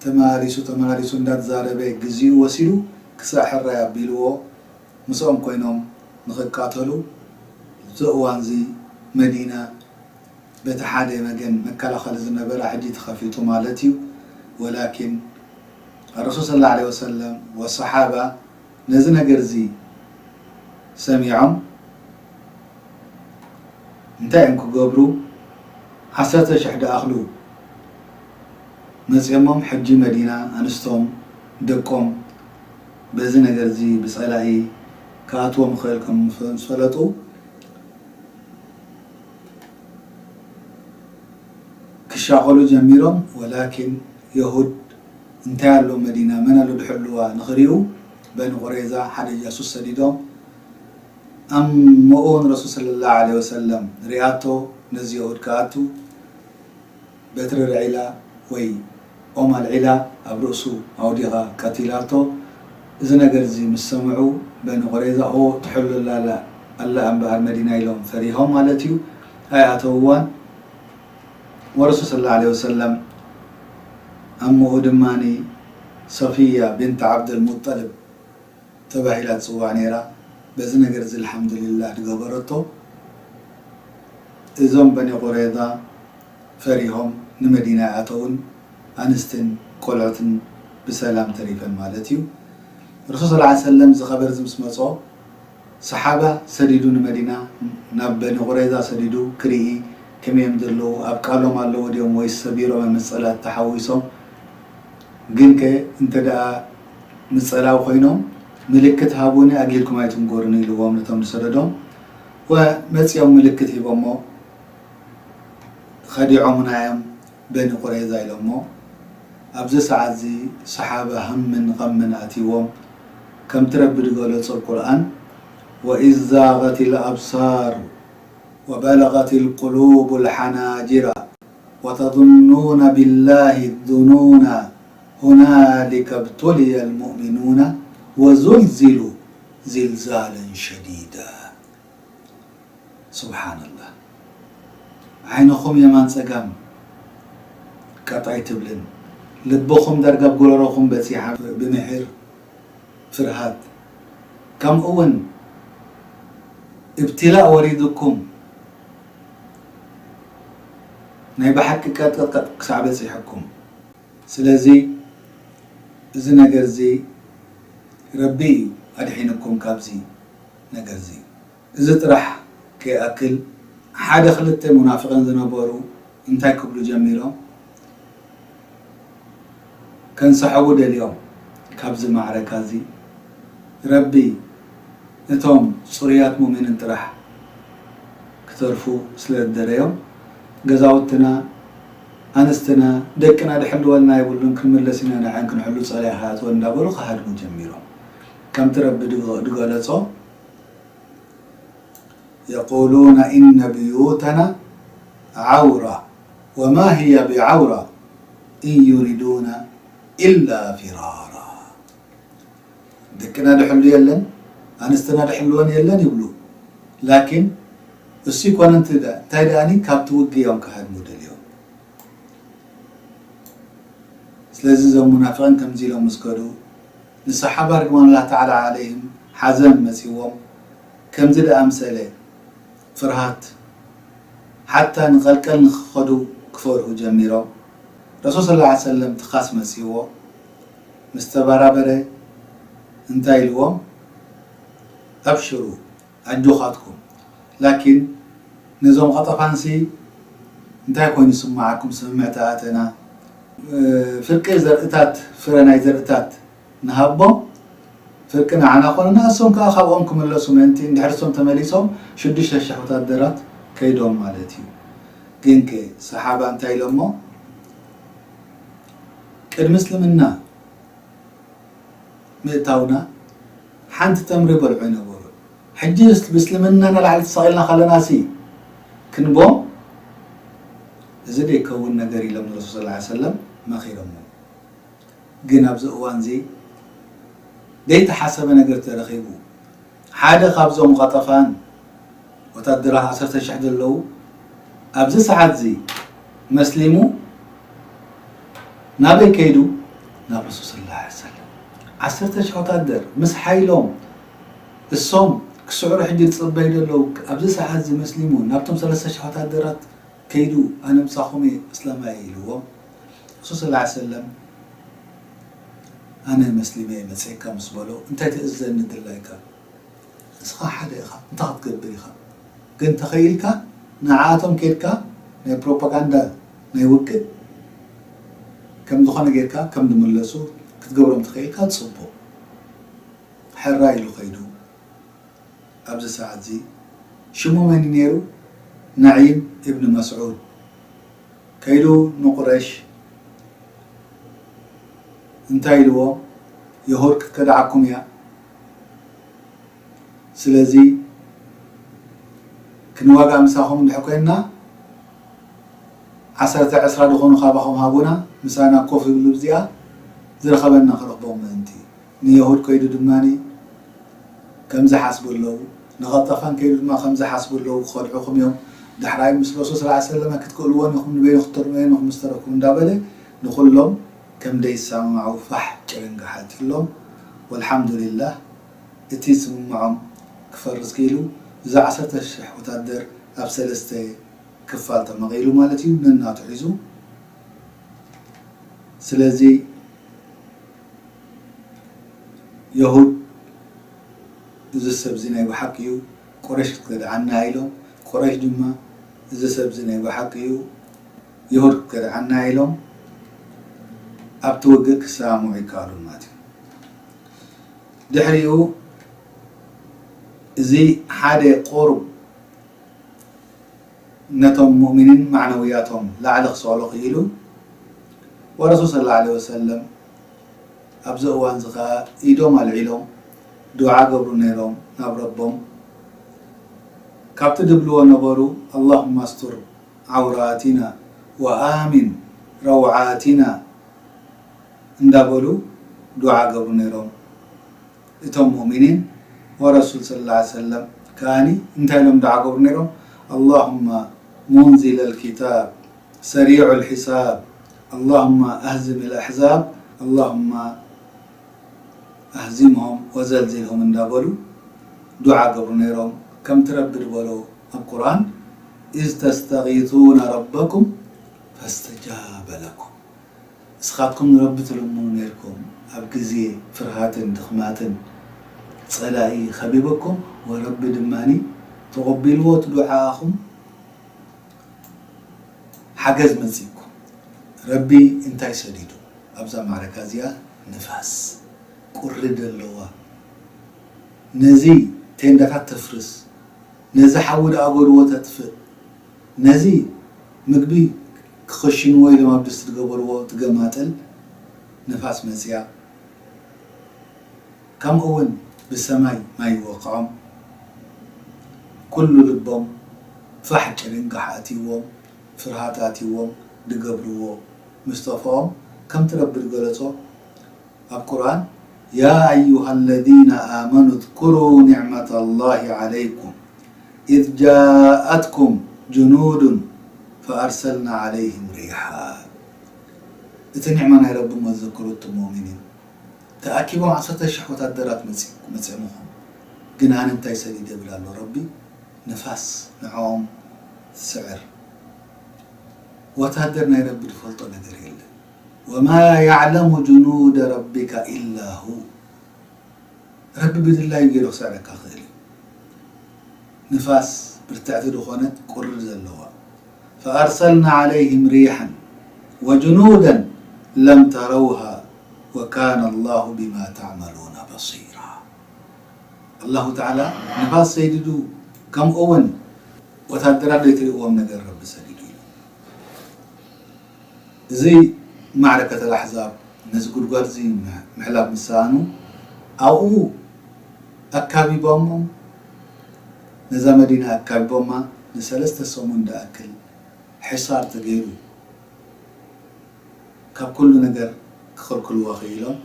ተመላሊሱ ተመላሊሱ እንዳተዛረበ፣ ግዜኡ ወሲዱ ክሳዕ ሕራይ ኣቢልዎ ምስኦም ኮይኖም ንኽቃተሉ። እዚ እዋንዚ መዲና በቲ ሓደ መገን መከላኸሊ ዝነበራ ሕጂ ተኸፊቱ ማለት እዩ። ወላኪን ኣረሱል ሰለላሁ ዐለይሂ ወሰለም ወሰሓባ ነዚ ነገር እዚ ሰሚዖም እንታይ እዮም ክገብሩ? ዓሰርተ ሽሕ ደኣኽሉ መፂኦሞም። ሕጂ መዲና ኣንስቶም ደቆም በዚ ነገር እዚ ብፀላኢ ክኣትዎም ይኽእል ከም ዝፈ-፣ ዝፈለጡ ክሻቐሉ ጀሚሮም። ወላኪን የሁድ እንታይ ኣሎ መዲና፣ መን ኣሎ ድሕልዋ ንኽሪኡ በኒ ቁረይዛ ሓደ ጃሱስ ሰዲዶም። ኣሞኡ ንረሱል ሰለላሁ ዐለይሂ ወሰለም ሪኣቶ ነዚ የሁድ ክኣቱ በትሪ ኣልዒላ ወይ ኦም ኣልዒላ ኣብ ርእሱ ኣውዲቓ ቀቲላቶ። እዚ ነገር እዚ ምስ ሰምዑ በኒ ቁረይዛ ኦ ትሕሉላ ኣላ፣ ኣላ እምበኣር መዲና ኢሎም ፈሪሆም ማለት እዩ። ኣይኣተውዋን። ወረሱል ሰለላሁ ዐለይሂ ወሰለም ኣሞኡ ድማ ሰፊያ ቢንት ዓብደል ሙጠልብ ተባሂላ ትጽዋዕ ነይራ። በዚ ነገር እዚ ኣልሓምዱሊላህ ዝገበረቶ። እዞም በኒ ቁረይዛ ፈሪሆም ንመዲና ኣይኣተውን፣ ኣንስትን ቆልዑትን ብሰላም ተሪፈን ማለት እዩ። ረሱል ሰለላሁ ዐለይሂ ወሰለም እዚ ኸበር እዚ ምስ መጾ ሰሓባ ሰዲዱ ንመዲና፣ ናብ በኒ ቁረይዛ ሰዲዱ ክርኢ ከመይ እዮም ዘለዉ፣ ኣብ ቃሎም ኣለዉ ድዮም ወይስ ሰቢሮም እዮም፣ ምስ ጸላእቲ ተሓዊሶም። ግንከ እንተ ደኣ ምጸላው ኮይኖም ምልክት ሃቡኒ፣ ኣግሂድኩም ኣይትንገሩኒ ኢልዎም ነቶም ዝሰደዶም። ወመጺኦም ምልክት ሂቦሞ ኸዲዖምና እዮም በኒ ቁረይዛ ኢሎሞ። ኣብዚ ሰዓት እዚ ሰሓባ ሃምን ቐምን ኣትይዎም። ከምቲ ረቢ ዝገለጾ ኣብ ቁርኣን፣ وإذ زاغت الأبصار وبلغت القلوب الحناجر وتظنون بالله الظنونا هنالك ابتلي المؤمنون وزلزلوا زلزالا شديدا. ሱብሓነላህ። ዓይንኹም የማን ጸጋም ቀጥ ኣይትብልን። ልብኹም ዳርጋ ኣብ ጎረሮኹም በጺሓ ብምሒር ፍርሃት። ከምኡ እውን እብትላእ ወሪዱኩም ናይ ብሓቂ ቀጥቀጥ ክሳዕ በጺሐኩም። ስለዚ እዚ ነገር እዚ ረቢ እዩ ኣድሒንኩም ካብዚ ነገር እዚ። እዚ ጥራሕ ከይኣክል ሓደ ክልተ ሙናፍቒን ዝነበሩ እንታይ ክብሉ ጀሚሮም? ከንሰሕቡ ደልዮም ካብዚ ማዕረካ እዚ። ረቢ እቶም ጽሩያት ሙእሚኒን ጥራሕ ክተርፉ ስለ ዝደለዮም፣ ገዛውትና፣ ኣንስትና፣ ደቅና ድሕልወልና የብሉን፣ ክንምለስ ኢና ንዓን ክንሕሉ ጸላኢ ሃያትወን እንዳበሉ ክሃድሙ ጀሚሮም። ከምቲ ረቢ ድገ-፣ ድገለጾ፣ يقولون إن بيوتنا عورة وما هي بعورة إن يريدون إلا فرارا. ደቅና ድሕሉ የለን፣ ኣንስትና ድሕልወን የለን ይብሉ። ላኪን እሱ ይኮነ እንት-፣ እንታይ ደኣኒ ካብቲ ውግእ እዮም ክሃድሙ ደልዮም። ስለዚ እዞም ሙናፍቕን ከምዚ ኢሎም ምስ ከዱ፣ ንሰሓባ ሪድዋኑላህ ተዓላ ዓለይህም ሓዘን መጺዎም፣ ከምዚ ደኣምሰለ ፍርሃት፣ ሓታ ንቐልቀል ንኽኸዱ ክፈርሁ ጀሚሮም። ረሱል ሰለላሁ ዐለይሂ ወሰለም ትኻስ መጺዎ፣ ምስ ተበራበረ እንታይ ኢልዎም? ኣብሽሩ፣ ኣጆኻትኩም። ላኪን ነዞም ቐጠፋንሲ እንታይ ኮይኑ ይስምዓኩም? ስምምዕ ተኣተና፣ እ፣ ፍርቂ ዘርእታት፣ ፍረ ናይ ዘርእታት ንሃቦም፣ ፍርቂ ንዓና ኮነና፣ እሶም ከኣ ካብኦም ክምለሱ ምእንቲ፣ እንድሕር እሶም ተመሊሶም ሽዱሽተ ሽሕ ወታደራት ከይዶም ማለት እዩ። ግንከ ሰሓባ እንታይ ኢሎሞ? ቅድሚ እስልምና ምእታውና ሓንቲ ተምሪ በልዑ ይነበሩ። ሕጂ ምስ-፣ ምስልምና ንላዕሊ ተሰቒልና ከለናሲ ክንቦም፣ እዚ ደይከውን ነገር ኢሎም ንረሱል ሰለላሁ ዐለይሂ ወሰለም መኺሮሞ። ግን ኣብዚ እዋንዚ ደይተሓሰበ ነገር ተረኺቡ። ሓደ ካብዞም ቐጠፋን ወታደራት ዓሰርተ ሽሕ ዘለዉ ኣብዚ ሰዓት እዚ መስሊሙ ናበይ ከይዱ? ናብ ረሱል ሰለላሁ ዐለይሂ ወሰለም። ዓሰርተ ሽሕ ወታደር ምስ ሓይሎም እሶም ክስዕሩ ሕጂ ዝጽበዩ ዘለዉ ኣብዚ ሰዓት እዚ መስሊሙ ናብቶም ሰለስተ ሽሕ ወታደራት ከይዱ ኣነ ምሳኹም እየ እስላማይ ኢልዎም። ረሱል ሰለላሁ ዐለይሂ ወሰለም ኣነ መስሊመ እየ መጽኤካ ምስ በሎ እንታይ ትእዝዘኒ ድላይካ? ንስኻ ሓደ ኢኻ፣ እንታይ ክትገብር ኢኻ? ግን ተኸኢልካ ንዓኣቶም ኬድካ ናይ ፕሮፓጋንዳ ናይ ውግእ ከም ዝኾነ ጌርካ ከም ዝምለሱ ክትገብሮም ተኸኢልካ ጽቡቕ። ሕራይ ኢሉ ከይዱ። ኣብዚ ሰዓት እዚ ሽሙ መን እዩ ነይሩ? ነዒም እብን መስዑድ። ከይዱ ንቁረሽ እንታይ ኢልዎ? የሁድ ክትከድዓኩም እያ። ስለዚ ክንዋጋእ ምሳኹም እንድሕር ኮይንና ዓሰርተ ዕስራ ዝኾኑ ካባኹም ሃቡና፣ ምሳና ኮፍ ይብሉ፣ ብዚኣ ዝረኸበና ክረኽቦም ምእንቲ። ንየሁድ ከይዱ ድማ ከም ዝሓስቡ ኣለዉ፣ ንቐጠፋን ከይዱ ድማ ከም ዝሓስቡ ኣለዉ፣ ክኸድዑኹም እዮም። ዳሕራይ ምስ ረሱል ሰለላሁ ዐለይሂ ወሰለም ክትክእልዎን ኢኹም፣ ንበይንኹም ክትተርምዮን ኢኹም ምስ ተረኩም እንዳበለ ንኹሎም ከም ደይሰማማዑ ፋሕ ጭርንግሕ ኣልኪሎም። ወልሓምዱሊላህ እቲ ስምምዖም ክፈርስ ክኢሉ። እዚ ዓሰርተ ሽሕ ወታደር ኣብ ሰለስተ ክፋል ተመቒሉ ማለት እዩ፣ ነናቱ ሒዙ። ስለዚ የሁድ እዚ ሰብ እዚ ናይ ብሓቂ እዩ፣ ቁረሽ ክትከድዓና ኢሎም፣ ቁረሽ ድማ እዚ ሰብ እዚ ናይ ብሓቂ እዩ፣ የሁድ ክትከድዓና ኢሎም ኣብቲ ውግእ ክሰማምዑ ይከኣሉ ማለት እዩ። ድሕሪኡ እዚ ሓደ ቁሩብ ነቶም ሙእሚኒን ማዕነውያቶም ላዕሊ ክሰቕሎ ክኢሉ። ወረሱል ሰለላሁ ዐለይሂ ወሰለም ኣብዚ እዋን እዚ ኸኣ ኢዶም ኣልዒሎም ዱዓ ገብሩ ነይሮም ናብ ረቦም። ካብቲ ድብልዎ ነበሩ፣ ኣላሁመ ኣስቱር ዓውራቲና ወኣሚን ረውዓቲና እንዳበሉ ዱዓ ገብሩ ነይሮም። እቶም ሙእሚኒን ወረሱል ሰለላሁ ዐለይሂ ወሰለም ከኣኒ እንታይ ኢሎም ዱዓ ገብሩ ነይሮም? ኣላሁመ ሙንዚለል ኪታብ ሰሪዑል ሒሳብ፣ ኣላሁመ ኣህዚሚል ኣሕዛብ፣ ኣላሁመ ኣህዚምሆም ወዘልዚልሆም እንዳበሉ ዱዓ ገብሩ ነይሮም። ከምቲ ረቢ ዝበሎ ኣብ ቁርኣን፣ ኢዝ ተስተጊሱነ ረበኩም ፈስተጃበ ለኩም። ንስኻትኩም ንረቢ ትልምኑ ነይርኩም፣ ኣብ ግዜ ፍርሃትን ድኽማትን ጸላኢ ከቢበኩም፣ ወረቢ ድማኒ ተቐቢልዎ እቲ ዱዓኣኹም፣ ሓገዝ መጺእኩም። ረቢ እንታይ ሰዲዱ ኣብዛ ማዕረካ እዚኣ? ንፋስ፣ ቁሪ ደለዋ፣ ነዚ ቴንዳታት ተፍርስ፣ ነዚ ሓዊ ደኣ ጎድዎ ተጥፍእ፣ ነዚ ምግቢ ክኽሽንዎ ኢሎም ኣብ ድስቲ ዝገበርዎ ትገማጥል ንፋስ መፅያ። ከምኡ እውን ብሰማይ ማይ ይወቅዖም። ኩሉ ልቦም ፋሕ ጭርንጋሕ ኣትይዎም፣ ፍርሃት ኣትይዎም፣ ዝገብርዎ ምስ ጠፍኦም፣ ከምቲ ረቢ ዝገለጾ ኣብ ቁርኣን፣ يا أيها الذين آمنوا اذكروا نعمة الله عليكم إذ جاءتكم جنود فأرسلنا عليهم ريحا. እቲ ኒዕማ ናይ ረቢ እሞ ዘክሩ፣ እቱም ሙእሚኒን። ተኣኪቦም ዓሰርተ ሽሕ ወታደራት መጺ-፣ መጺኦምኹም። ግን ኣነ እንታይ ሰዲደ ይብል ኣሎ ረቢ? ንፋስ ንዕኦም ትስዕር። ወታደር ናይ ረቢ ዝፈልጦ ነገር የለን። وما يعلم جنود ربك إلا هو. ረቢ ብድላዩ ገይሩ ክስዕረካ ክእል እዩ። ንፋስ ብርትዕቲ ዝኾነት ቁሪ ዘለዋ። فأرسلنا عليهم ريحا وجنودا لم تروها وكان الله بما تعملون بصيرا. ኣላሁ ተዓላ ንፋስ ሰዲዱ፣ ከምኡ እውን ወታደራት ዘይትርእዎም ነገር ረቢ ሰዲዱ እዩ። እዚ ማዕረከተል ኣሕዛብ ነዚ ጉድጓድ እዚ ምሕ-፣ ምሕላፍ ምስ ሰኣኑ፣ ኣብኡ ኣካቢቦሞም፣ ነዛ መዲና ኣካቢቦማ ንሰለስተ ሰሙን ዝኣክል ሕሳር ተገይሩ፣ ካብ ኩሉ ነገር ክኽልክልዋ ክኢሎም።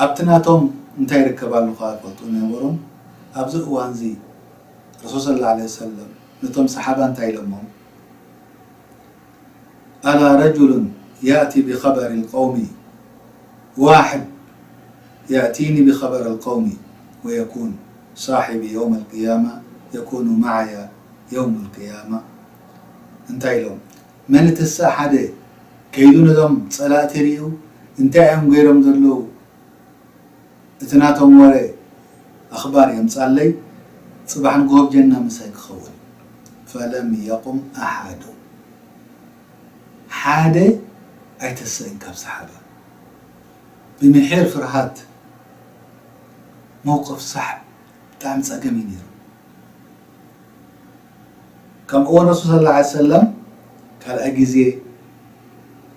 ኣብቲ ናቶም እንታይ ይርከብ ኣሎ ከኣ ይፈልጡ ነበሮም። ኣብዚ እዋን እዚ ረሱል ሰለላሁ ዐለይሂ ወሰለም ነቶም ሰሓባ እንታይ ኢሎሞም? ألا رجل يأتي بخبر القوم، واحد يأتيني بخبر القوم ويكون صاحبي يوم القيامة، يكون معي يوم القيامة. እንታይ ኢሎም? መን ትስእ ሓደ ከይዱ ነዞም ጸላእቲ ርእዩ እንታይ እዮም ገይሮም ዘለዉ? እቲ ናቶም ወረ ኣኽባር የምጻለይ፣ ጽባሕ ንግሆ ኣብ ጀና ምሳይ ክኸውን። فلم يقم أحد። ሓደ ኣይተስእን ካብ ሰሓባ። ብምሒር ፍርሃት መውቅፍ ሳሕብ ብጣዕሚ ጸገም እዩ ነይሩ። ከምኡ እውን ረሱል ሰለላሁ ዐለይሂ ወሰለም ካልኣይ ግዜ፣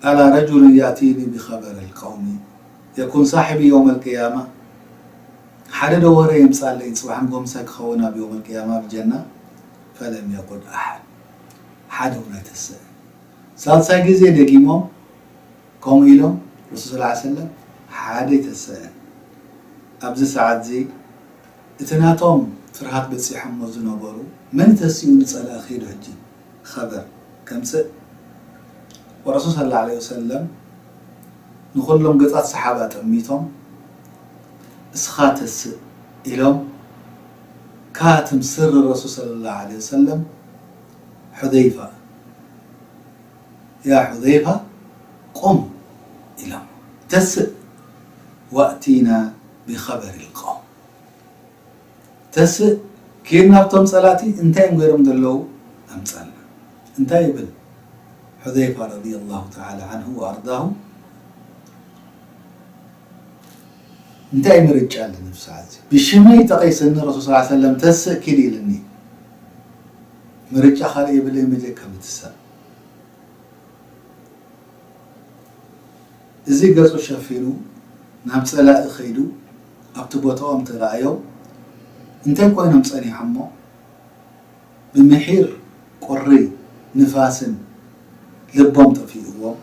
ألا رجل يأتيني بخبر القوم يكون صاحبي يوم القيامة፣ ሓደ ዶ ወረ የምጻለይ ጽባሕ ንግሆ ምሳይ ክኸውን ኣብ የውመል ቅያማ ኣብ ጀና። فلم يقل أحد። ሓደ እውን ኣይተስእን። ሳልሳይ ግዜ ደጊሞም ከምኡ ኢሎም ረሱል ሰለላሁ ዐለይሂ ወሰለም ሓደ ኣይተስእን። ኣብዚ ሰዓት እዚ እቲ ናቶም ፍርሃት በጺሖሞ ዝነበሩ መን ተሲኡ ንጸላኢ ከይዱ ሕጂ ኸበር ከምጽእ? ወረሱል ሰለላሁ ዐለይሂ ወሰለም ንኹሎም ገጻት ሰሓባ ጠሚቶም፣ "እስኻ ተስእ" ኢሎም፣ ካትም ስሪ ረሱል ሰለላሁ ዐለይሂ ወሰለም፣ "ሑዘይፋ፣ ያ ሑዘይፋ፣ ቁም" ኢሎም፣ "ተስእ፣ ወእቲና ቢኸበሪል ቀውም" ተስእ፣ ኪድ ናብቶም ጸላእቲ እንታይ እዮም ገይሮም ዘለዉ ኣምጻልና። እንታይ ይብል ሑዘይፋ ረዲየላሁ ተዓላ ዓንሁ ወኣርዳሁ? እንታይ ምርጫ ኣለኒ ብሰዓት እዚ? ብሽመይ ጠቒስኒ ረሱል ሰለላሁ ዐለይሂ ወሰለም ተስእ ኪድ ኢልኒ። ምርጫ ካልእ የብለይን በጀካ ምትሳእ። እዚ ገጹ ሸፊኑ ናብ ጸላኢ ከይዱ ኣብቲ ቦታኦም ተራእዮም እንታይ ኮይኖም ጸኒሖሞ? ብምሒር ቁሪ ንፋስን ልቦም ጠፊእዎም፣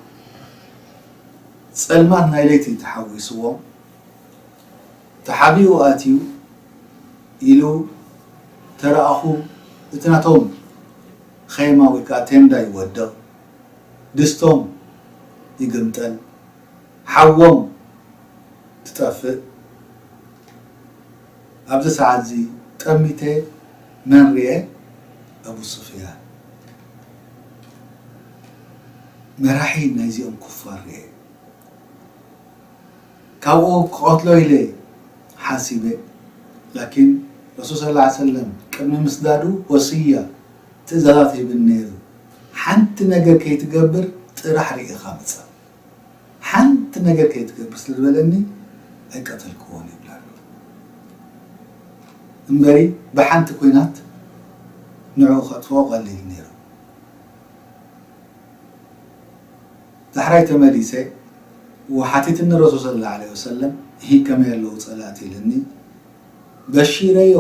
ጸልማት ናይ ለይቲ ተሓዊስዎም፣ ተሓቢኡ ኣትዩ ኢሉ ተረኣኹ፣ እቲ ናቶም ኸይማ ወይ ከኣ ቴንዳ ይወድቕ፣ ድስቶም ይግምጠል፣ ሓዎም ትጠፍእ። ኣብዚ ሰዓት እዚ ጠሚተ መን ርኤ? ኣቡ ሱፍያን። መራሒ ናይዚኦም ኩፋር ርኤ። ካብኡ ክቐትሎ ኢለ ሓሲበ። ላኪን ረሱል ሰለላሁ ዐለይሂ ወሰለም ቅድሚ ምስዳዱ ወስያ፣ ትእዛዛት ሂብኒ ነይሩ። ሓንቲ ነገር ከይትገብር ጥራሕ ርኢኻ ምጻእ። ሓንቲ ነገር ከይትገብር ስለ ዝበለኒ ኣይቀተልክዎን ይብላ ኣሎ። እምበሪ ብሓንቲ ኲናት ንዕኡ ከጥፍኦ ቀሊል ነይሩ። ዳሕራይ ተመሊሰ ወሓቲትኒ ረሱል ሰለላሁ ዐለይሂ ወሰለም፣ "ይህ ከመይ ኣለዉ ጸላት?" ኢልኒ። በሺረዮ፣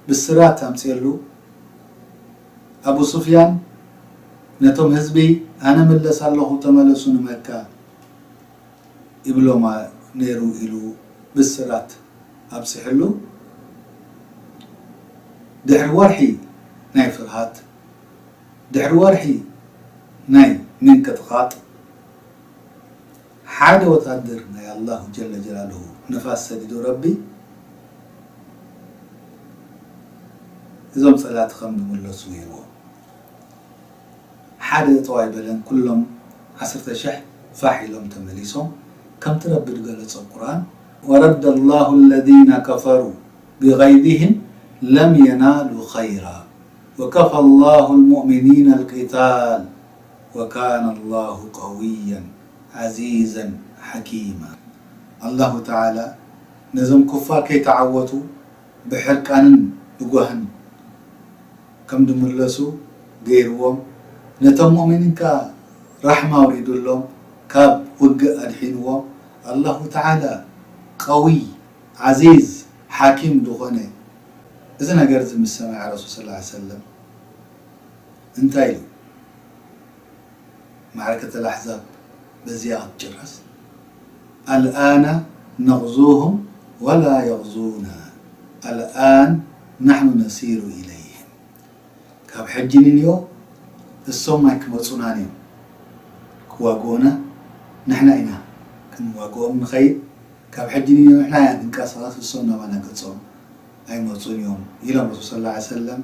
ብስራት ኣምጽኤሉ። ኣቡ ሱፍያን ነቶም ህዝቢ፣ "ኣነ ምለስ ኣለኹ፣ ተመለሱ ንመካ" ይብሎም ነይሩ ኢሉ ብስራት ኣብጽሕሉ። ድሕሪ ወርሒ ናይ ፍርሃት፣ ድሕሪ ወርሒ ናይ ምንቅጥቃጥ፣ ሓደ ወታደር ናይ ኣላሁ ጀለ ጀላሉሁ ንፋስ ሰዲዱ ረቢ፣ እዞም ጸላት ከም ዝምለሱ ይህቦ። ሓደ እጥው ኣይበለን፣ ኩሎም ዓሰርተ ሽሕ ፋሕ ኢሎም ተመሊሶም። ከምቲ ረቢ ዝገለጾ ኣብ ቁርኣን፣ "ወረደ ላሁ ለዚነ ከፈሩ ቢገይዚሂም ለም የናሉ ኸይራ ወከፈ ላሁ ልሙእሚኒነ ልቂታል ወካነ ላሁ ቀውያን ዐዚዘን ሐኪማ።" ኣላሁ ተዓላ ነዞም ኩፋር ከይተዓወቱ ብሕርቃንን ብጓህን ከም ዝምለሱ ገይርዎም፣ ነቶም ሙእሚኒን ከኣ ራሕማ ኣውሪዱሎም፣ ካብ ውግእ ኣድሒንዎም። ኣላሁ ተዓላ ቀዊይ፣ ዓዚዝ፣ ሓኪም ዝኾነ፣ እዚ ነገር እዚ ምስ ሰምዐ ረሱል ሰለላሁ ዐለይሂ ወሰለም እንታይ ኢሉ? ማዕረከተል ኣሕዛብ በዚኣ ክትጭረስ፣ "ኣልኣነ ነግዙሁም ወላ የግዙና፣ ኣልኣን ናሕኑ ነሲሩ ኢለይህም።" ካብ ሕጂ ንንዮ እሶም ኣይክመጹናን እዮም። ክዋግኡና ንሕና ኢና ክንዋግኦም ንኸይድ። ካብ ሕጂ ንንዮ ንሕና ኢና ክንቀሳቐስ፣ እሶም ናባና ገጾም ኣይመጹን እዮም ኢሎም ረሱል ሰለላሁ ዐለይሂ ወሰለም።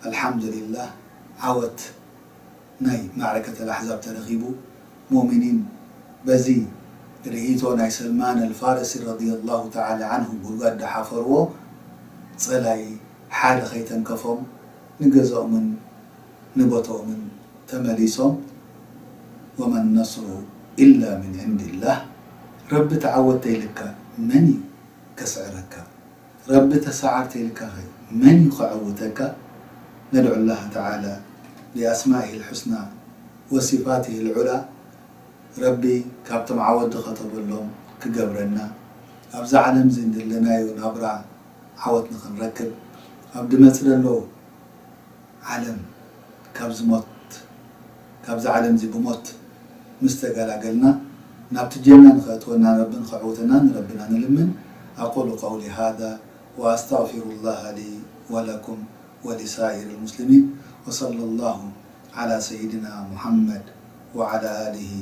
ኣልሓምዱሊላህ፣ ዓወት ናይ ማዕረከተል ኣሕዛብ ተረኺቡ። ሙእሚኒን በዚ ርእይቶ ናይ ሰልማን ኣልፋርሲ ረዲየላሁ ተዓላ ዓንሁ ጉድጓድ ዝሓፈርዎ ጸላኢ ሓደ ከይተንከፎም ንገዝኦምን ንቦትኦምን ተመሊሶም። "ወመን ነስሩ ኢላ ምን ዕንድላህ"፣ ረቢ ተዓወት ተይልካ መን እዩ ከስዕረካ? ረቢ ተሰዓር ተይልካኸ መን እዩ ከዐውተካ? ندعو الله تعالى بأسمائه الحسنى وصفاته العلى ረቢ ካብቶም ዓወት ዝኸተበሎም ክገብረና፣ ኣብዚ ዓለም እዚ እንደለናዮ ናብራ ዓወት ንኽንረክብ፣ ኣብ ድመጽእ ዘሎ ዓለም ካብዚ ሞት፣ ካብዚ ዓለም እዚ ብሞት ምስ ተገላገልና፣ ናብቲ ጀና ንኸእትወና ረቢ ንኸዕውተና ንረብና ንልምን። أقول قولي هذا وأستغفر الله لي ولكم ولسائر المسلمين، وصلى الله على سيدنا محمد وعلى آله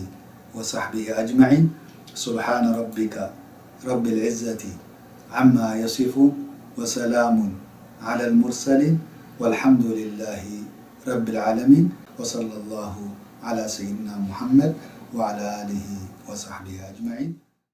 وصحبه أجمعين. سبحان ربك رب العزة عما يصفون، وسلام على المرسلين، والحمد لله رب العالمين، وصلى الله على سيدنا محمد وعلى آله وصحبه أجمعين.